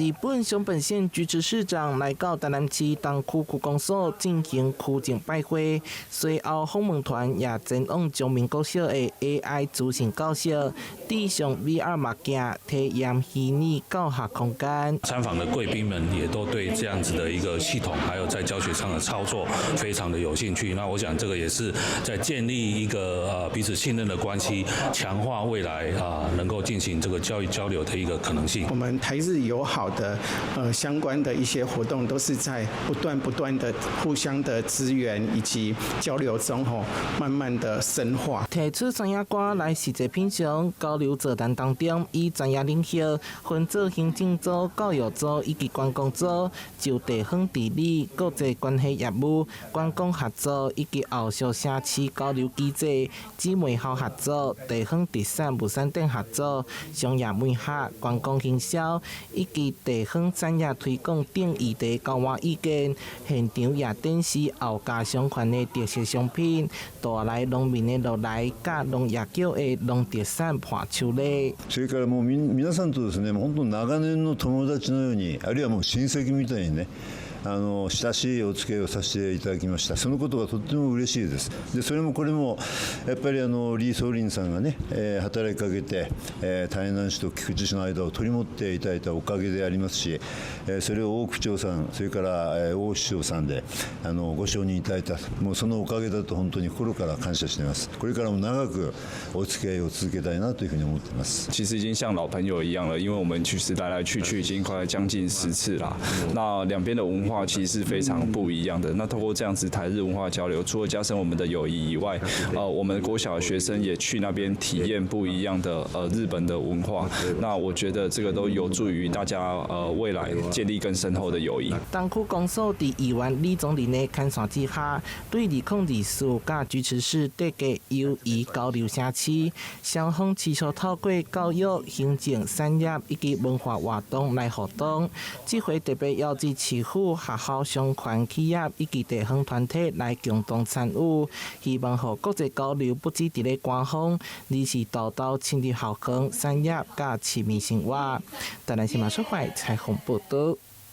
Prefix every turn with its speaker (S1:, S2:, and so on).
S1: 日本熊本縣菊池市長來到台南市東區區公所進行區政拜會，隨後訪問團也前往彰明國小的 AI 資訊教室，戴上 VR 目鏡體驗虛擬教學空間。
S2: 參訪的貴賓們也都對這樣子的一個系統，還有在教學上的操作非常的有興趣。那我想這個也是在建立一個彼此信任的關係，強化未來啊能夠進行這個教育交流的一個可能性。
S3: 我們台日友好的相關的一些活動，都是在不斷不斷的互相的支援以及交流中，吼，慢慢的深化。
S1: 提出三亞歌來實際品嘗交流座談當中，以專業領袖分做行政組、教育組以及觀光組，就地方治理、國際關係業務、觀光合作以及後續城市交流機制、姊妹校合作、地方特產物產等合作、商業媒合、觀光行銷以及地方產業推廣等議題交換意見。現場也展示後加商圈的特色商品，帶來農民的落來，佮農業局的農特產伴手禮。
S4: それからもう皆さんとですね、本当長年の友達のように、あるいはもう親戚みたいにね、親しいお付き合いをさせていただきました。そのことがとっても嬉しいです。で、それもこれもやっぱり李相林さんがね、働きかけて、台南市と菊池市の間を取り持っていただいたおかげでありますし、それを大区長さん、それから大市長さんでご承認いただいた、もうそのおかげだと本当に心から感謝しています。これからも長くお付き合いを続けたいなというふうに思っています。
S5: 其實已經像老朋友一樣了，因為我們其實來來去去已經快將近10次啦。那兩邊的文化其實是非常不一樣的。那透過這樣子台日文化交流，除了加深我們的友誼以外，我們國小的學生也去那邊體驗不一樣的日本的文化。那我覺得這個都有助於大家未來建立更深厚的友誼。
S1: 東區公所佇議員李宗仁的牽線之下，對2024佮菊池市締結友誼交流城市，雙方持續透過教育、行政、產業以及文化活動來互動。這回特別邀集市府、學校、商圈、企業以及地方團體來共同參與，希望予國際交流不只佇咧官方，而是沓沓深入校園、產業佮市民生活。台南新聞出發採訪報道。